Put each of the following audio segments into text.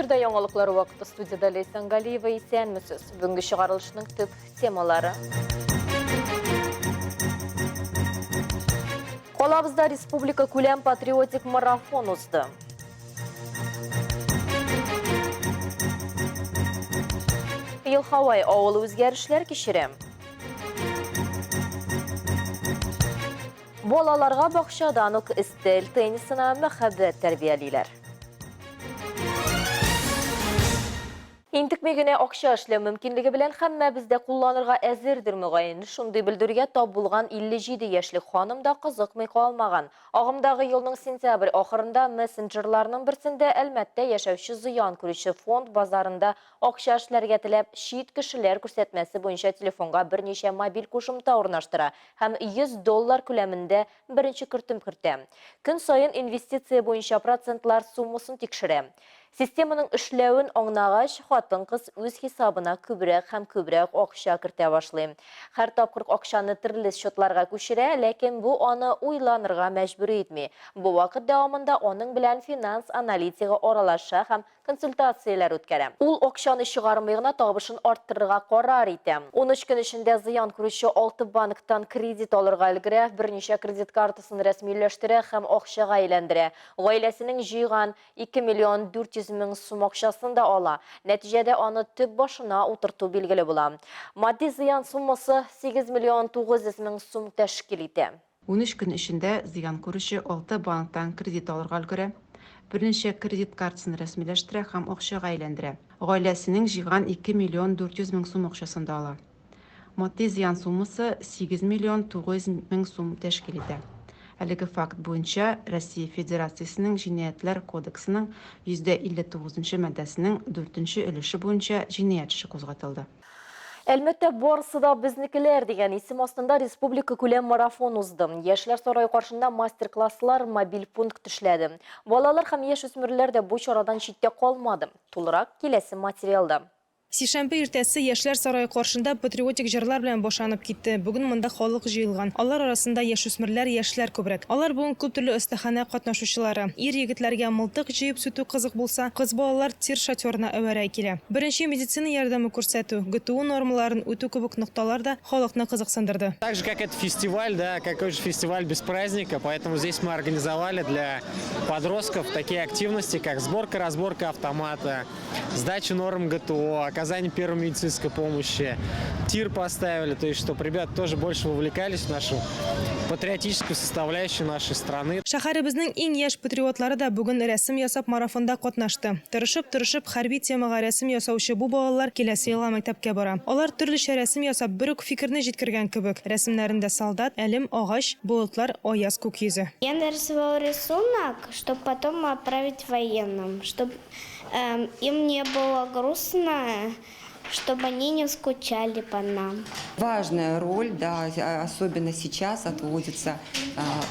Эфирда яңалыклар вакыты студияда Ләйсән Галиева исәнмесез. Бүгенге чыгарылышның төп темалары. Калабызда республика күләм патриотик марафон узды. Елховай авылы үзгәрешләр кичерә. Балаларга бакчадан ук өстәл теннисына мәхәббәт тәрбиялиләр. Интекми генә акча эшләү мөмкинлеге белән һәммәбез дә кулланырга әзердер, мөгаен. Шундый белдерүгә тап булган 57 яшьлек ханым да кызыкмый калмаган. Агымдагы елның сентябрь ахырында мессенджерларның берсендә Әлмәттә яшәүче зыян күрүче фонд базарында акча эшләргә теләп, чит кешеләр күрсәтмәсе буенча телефонга берничә мобиль кушымта урнаштыра һәм 100 доллар күләмендә беренче кертем кертә. Көн саен инвестиция буенча процентлар суммасын тикшерә. Системаның эшләвен аңнагач, хатын-кыз үз хисабына күбрәк һәм күбрәк акча кертә башлый. Һәр тапкыр акчаны төрле счетларга күчерә, ләкин бу аны уйланырга мәҗбүр итми. Бу вакыт дәвамында аның белән финанс аналитигы аралаша һәм консультацияләр үткәрә. Ул акчаны чыгармый гына табышын арттырырга карар итә. 13 көн эчендә зыян күрүче алты банктан кредит алырга өлгерә, берничә кредит картасын рәсмиләштерә һәм акчага әйләндерә. Гаиләсенең җыйган 2 миллион 400 мең сум акчасын да ала. Нәтиҗәдә аны төп башына утырту билгеле була. Матди зыян суммасы 8 миллион 900 мең сум тәшкил итә. 13 көн эчендә зыян күрүче алты банктан кредит алырга өлгерә, берничә кредит картасын рәсмиләштерә һәм акчага әйләндерә. Гаиләсенең җыйган 2 миллион 400 мең сум акчасын да ала. Матди зыян суммасы 8 миллион 900 мең сум тәшкил итә. Әлеге факт буенча Россия Федерациясенең Җинаятьләр кодексының 159 нчы маддәсенең дүртенче өлеше буенча җинаять эше кузгатылды. Әлмәттә Барысы да безнекеләр дигән исем астында республика күләм марафон узды. Яшьләр сарае каршында мастер-класслар, мобиль пункт эшләде. Балалар һәм яшүсмерләр дә бу чарадан читтә калмады. Тулырак киләсе материалда. Сишәмбе иртәсе Яшьләр сарае каршында патриотик җырлар белән башланып китте. Бүген монда халык җыелган. Алар арасында яшүсмерләр, яшьләр күбрәк. Алар бүген күп төрле остаханә катнашучылары. Ир-егетләргә мылтык җыеп сүтү кызык булса, кыз балалар тир шатерына әвәрә килә. Беренче медицина ярдәме күрсәтү, ГТУ нормаларын үтү кебек нокталар да халыкны кызыксындырды. Так же, как это фестиваль, да, какой же фестиваль без праздника, поэтому здесь мы организовали для подростков такие активности, как сборка-разборка автомата, сдача норм ГТО, оказание первой медицинской помощи, тир поставили, то есть, чтобы ребята тоже больше вовлекались в нашу патриотическую составляющую нашей страны. Шәһәребезнең иң яшь патриотлары да бүген рәсем ясап марафонда катнашты. Тырышып-тырышып хәрби темага рәсем ясаучы бу балалар киләсе елга мәктәпкә бара. Алар төрлечә рәсем ясап бер үк фикерне җиткергән кебек. Рәсемнәрендә солдат, әлем, агач, болытлар, аяз күк йөзе. Я нарисовала рисунок, чтоб потом отправить военным, чтоб Им не было грустно, чтобы они не скучали по нам. Важная роль, да, особенно сейчас отводится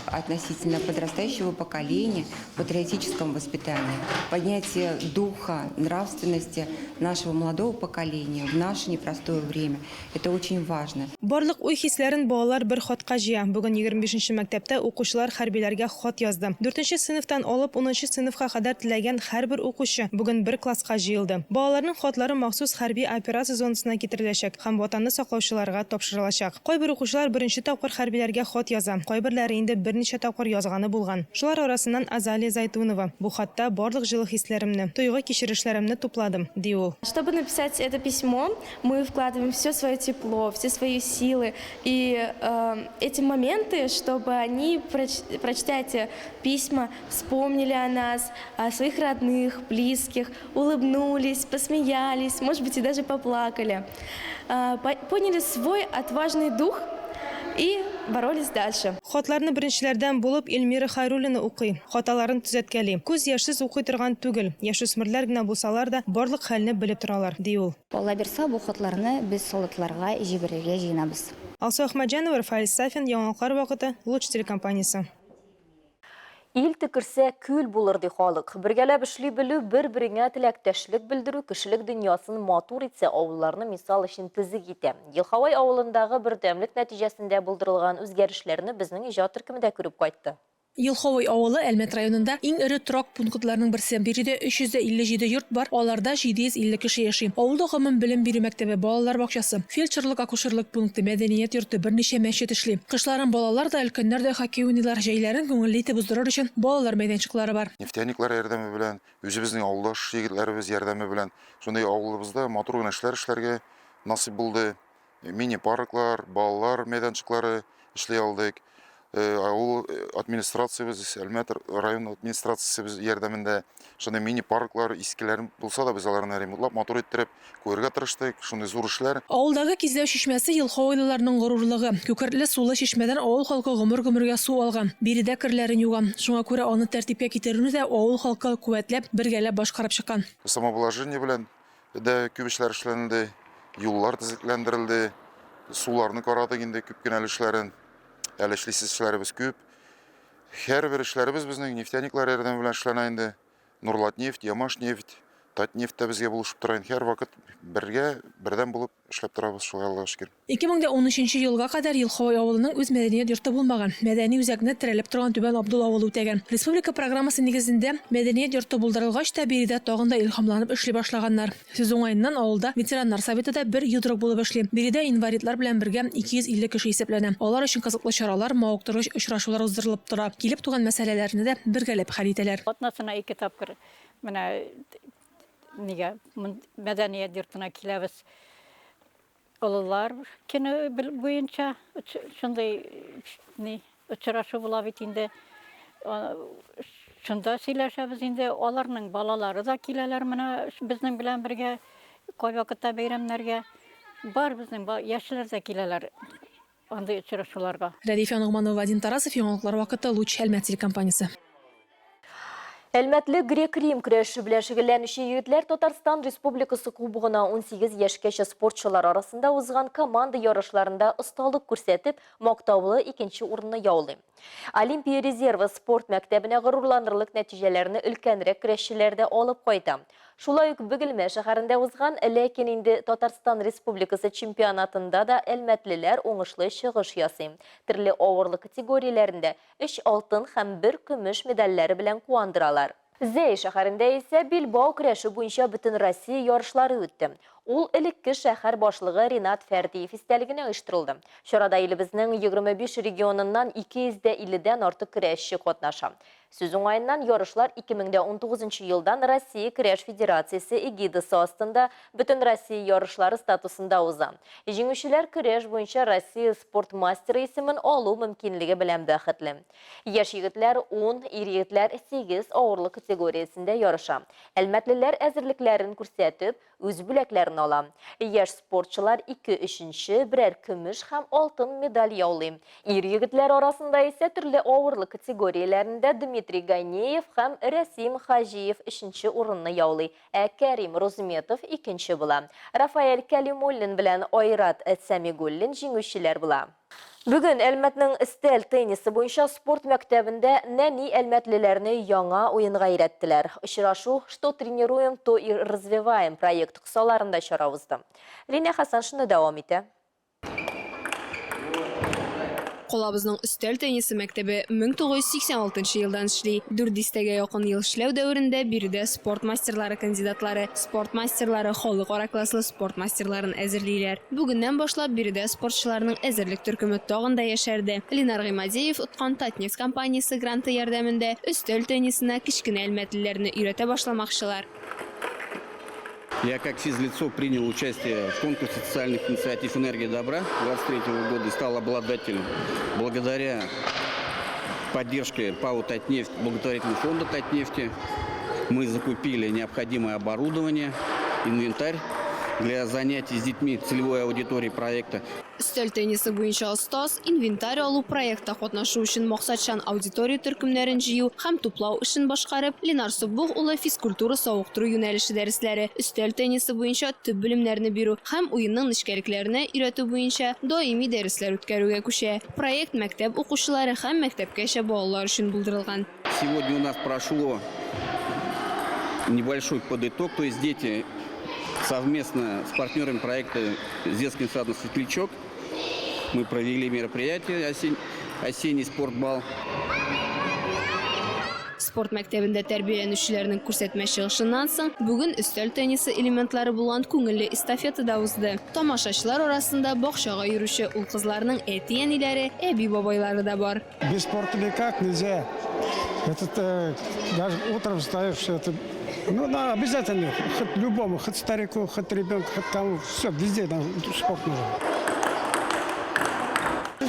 относительно подрастающего поколения в патриотическом воспитании. Поднятие духа, нравственности нашего молодого поколения в наше непростое время. Это очень важно. Барлык уй-хисләрен балалар бер хатка җыя. Бүген 25 нче мәктәптә укучылар хәрбиләргә хат язды. Дүртенче сыйныфтан алып унынчы сыйныфка кадәр теләгән һәрбер укучы бүген бер класска җыелды. Балаларның хатлары махсус хәрби операция зонасына китереләчәк һәм Ватанны саклаучыларга тапшырылачак. Кайбер укучылар беренче тапкыр хәрбиләргә хат яза, кайберләре инде берничә тапкыр язганы булган. Шулар арасыннан Азалия Зайтунова, Бу хатта барлык җылы хисләремне, тойгы-кичерешләремне тупладым, ди ул. Чтобы написать это письмо, Мы вкладываем все свое тепло, все свои силы и э, эти моменты, чтобы они, прочтя эти письма, вспомнили о нас, о своих родных, близких, улыбнулись, посмеялись, может быть, и даже поплакали, э, поняли свой отважный дух и боролись дальше. Хатларны беренчеләрдән булып Эльмира Хайруллина укый, хаталарын төзәткәли. Күз яшьсез укый торган түгел, яшүсмерләр генә булсалар да, барлык хәлне белеп торалар, ди ул. Алла бирса, бу хатларны без солдатларга җибәрергә җыенабыз. Алсу Әхмәтҗанова, Рафаэль Сафин, Яңалыклар вакыты, Луч телекомпаниясе. Ил төкерсә, күл булыр, ди халык. Бергәләп эшли белү, бер-береңә теләктәшлек белдерү кешелек дөньясын матур итсә, авылларны мисал өчен төзек итә. Елховай авылындагы бердәмлек нәтиҗәсендә булдырылган үзгәрешләрне безнең иҗат төркеме дә күреп кайтты. Елховой авылы Әлмәт районында иң эре торак пунктларның берсе. Биредә 357 йорт бар, аларда 750 кеше яши. Авылда гомум белем бирү мәктәбе, балалар бакчасы, фельдшерлык-акушерлык пункты, мәдәният йорты, берничә мәчет эшли. Кышларын балалар да, өлкәннәр дә хоккей уйныйлар, җәйләрен күңелле итеп уздырыр өчен балалар мәйданчыклары бар. Нефтяниклар ярдәме белән, үзебезнең авылдаш егетләребез ярдәме белән шундый авылыбызда матур гына эшләр эшләргә насыйп булды. Мини-парклар, балалар мәйданчыклары эшли алдык. Авыл администрациябез, Әлмәт район администрациясе ярдәмендә шундый мини-парклар, искеләр булса да, без аларны ремонтлап, матур иттереп куярга тырыштык. Шундый зур эшләр. Авылдагы Кизләү чишмәсе елховойлыларның горурлыгы. Күкертле сулы чишмәдән авыл халкы гомер-гомергә су алган, биредә керләрен юган. Шуңа күрә аны тәртипкә китерүне дә авыл халкы куәтләп, бергәләп башкарып чыккан. Самообложение белән дә күп эшләр эшләнелде, юллар төзекләндерелде, суларны карадык инде күп кенә өлешләрен. Әле эшлисе эшләребез күп. Һәрбер эшләребез безнең нефтяниклар ярдәме белән эшләнә инде. Нурлатнефть, Ямашнефть, Татнефть тә безгә булышып тора инде. Һәрвакыт бергә, бердәм булып эшләп торабыз, шулай Аллага шөкер. 2013 елга кадәр Елховой авылының үз мәдәният йорты булмаган. Мәдәни үзәкне терәлеп торган Түбән Абдул авылы үтәгән. Республика программасы нигезендә мәдәният йорты булдырылгач та, биредә тагын да илһамланып эшли башлаганнар. Сүз уңаеннан, авылда ветераннар советы да бер йодрык булып эшли. Биредә инвалидлар белән бергә 250 кеше исәпләнә. Алар өчен кызыклы чаралар, мавыктыргыч очрашулар уздырылып тора. Килеп туган мәсьәләләрне дә бергәләп хәл итәләр. Атнасына ике тапкыр менә нигә мәдәният йортына киләбез. Олылар көне буенча шундый ни очрашу була бит инде. Шунда сөйләшәбез инде. Аларның балалары да киләләр менә безнең белән бергә кайвакытта бәйрәмнәргә. Бар безнең яшьләр дә киләләр андый очрашуларга. Рәдифә Ногманова, Вадим Тарасов, Яңалыклар вакыты, Луч, Әлмәт телекомпаниясе. Әлмәтле грек-рим көрәше белән шөгыльләнүче егетләр Татарстан Республикасы Кубогына 18 яшькәчә спортчылар арасында узган команда ярышларында осталык күрсәтеп, мактаулы икенче урынны яулый. Олимпия резервы спорт мәктәбенә горурланырлык нәтиҗәләрне өлкәнрәк көрәшчеләр дә алып кайта. Шулай ук Бөгелмә шәһәрендә узган, ләкин инде Татарстан Республикасы чемпионатында да әлмәтлеләр уңышлы чыгыш ясый. Төрле авырлык категорияләрендә Өч алтын һәм бер көмеш медальләре белән куандыралар. Зәй шәһәрендә исә билбау көрәше буенча Бөтенроссия ярышлары үтте. Ул элекке шәһәр башлыгы Ринат Фәрдиев истәлегенә оештырылды. Чарада илебезнең 25 регионыннан 250 дән артык көрәшче катнаша. Сүз уңаеннан, ярышлар 2019 елдан Россия көрәш федерациясе эгидасы астында Бөтенроссия ярышлары статусында уза. Җиңүчеләр көрәш буенча Россия спорт мастеры исемен алу мөмкинлеге белән бәхетле. Яшь егетләр, ун, ир-егетләр сигез авырлык категориясендә ярыша. Әлмәтлеләр әзерлекләрен күрсәтеп, үз бүләкләрен ала. Яшь спортчылар ике өченче, берәр көмеш һәм алтын медаль яулый. Ир-егетләр арасында исә төрле авырлык категорияләрендә Дмитрий Ганеев һәм Рәсим Хаҗиев өченче урынны яулый. Ә Кәрим Рузметов икенче була. Рафаэль Кәлимуллин белән Айрат Сәмигуллин җиңүчеләр була. Бүген Әлмәтнең өстәл теннисы буенча спорт мәктәбендә нәни әлмәтлеләрне яңа уенга өйрәттеләр. Очрашу Что тренируем, то и развиваем проекты кысаларында чара узды. Лилия Хәсәншина дәвам итә. Калабызның өстәл теннисы мәктәбе 1986 елдан эшли. Дүрт дистәгә якын ел эшләү дәверендә биредә спорт мастерлары кандидатлары, спорт мастерлары, халыкара класслы спорт мастерларын әзерлиләр. Бүгеннән башлап биредә спортчыларның әзерлек төркеме тагын да яшәрде. Ленар Гыймадиев откан Татнефть компаниясе гранты ярдәмендә өстәл теннисына кечкенә әлмәтлеләрне өйрәтә башламакчылар. Я как физлицо принял участие в конкурсе социальных инициатив «Энергия добра» 2023 года и стал обладателем. Благодаря поддержке ПАО «Татнефть», благотворительного фонда «Татнефти», мы закупили необходимое оборудование, инвентарь для занятий с детьми целевой аудитории проекта. Өстәл теннисы буенча остаз, инвентарь алу, проектта катнашу өчен максатчан аудитория төркемнәрен җыю һәм туплау эшен башкарып, Ленар Соббух улы физкультура-савыктыру юнәлеше дәресләре, өстәл теннисы буенча төп белемнәрне бирү һәм уенның нечкәлекләренә өйрәтү буенча даими дәресләр үткәрүгә күчә. Проект мәктәп укучылары һәм мәктәпкәчә балалар өчен булдырылган. Сегодня у нас прошло небольшой подытог, то есть дети совместно с партнерами проекта с детским садом «Светлячок» мы провели мероприятие осень, «Осенний спортбал». Спорт мәктәбендә тәрбияләнүчеләрнең күрсәтмә чыгышыннан соң, бүген өстәл теннисы элементлары булган күңелле эстафета да узды. Тамашачылар арасында бакчага йөрүче ул-кызларның әти-әниләре, әби-бабайлары да бар. Без спорта никак нельзя. Этот, э, даже утром встаешь, это, ну, да, обязательно, хоть любому, хоть старику, хоть ребенку, хоть кому, все, везде нам спорт нужен.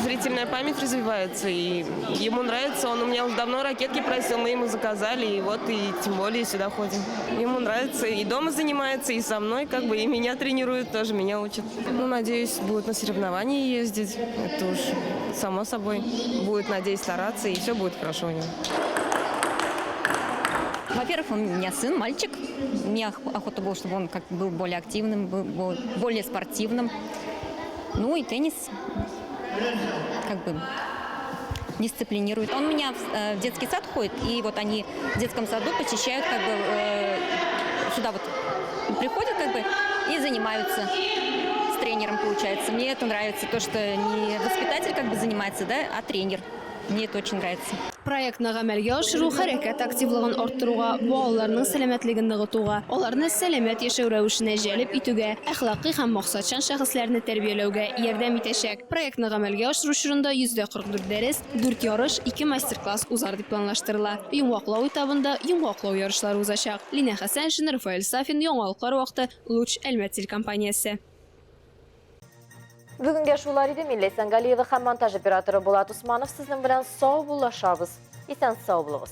Зрительная память развивается, и ему нравится. Он у меня уже давно ракетки просил, мы ему заказали, и вот, и тем более сюда ходим. Ему нравится, и дома занимается, и со мной, как бы, и меня тренирует тоже, меня учат. Ну, надеюсь, будет на соревнования ездить, это уж само собой. Будет, надеюсь, стараться, и все будет хорошо у него. Во-первых, у меня сын, мальчик. Мне охота было, чтобы он как был более активным, был более спортивным. Ну и теннис как бы дисциплинирует. Он у меня в э, детский сад ходит, и вот они в детском саду посещают, как бы, э, сюда вот приходят, как бы, и занимаются с тренером, получается. Мне это нравится, то, что не воспитатель как бы занимается, да, а тренер. Мне это очень нравится. Проектны гамәлгә ашыру хәрәкәт активлыгын арттыруга, балаларның сәламәтлеген ныгытуга, аларны сәламәт яшәү рәвешенә җәлеп итүгә, әхлакый һәм максатчан шәхесләрне тәрбияләүгә ярдәм итәчәк. Проектны гамәлгә ашыру чорында 44 дәрес, дүрт ярыш, ике мастер-класс узар дип планлаштырыла. Йомгаклау этабында йомгаклау ярышлары узачак. Линә Хәсәншина, Рафаэль Сафин, Яңалыклар вакыты, Луч, Әлмәт телекомпаниясе. Бүгенгә шулар иде. Мин Ләйсән Галиева һәм монтаж операторы Булат Усманов сезнең белән сау буллашабыз. Исән сау булыгыз.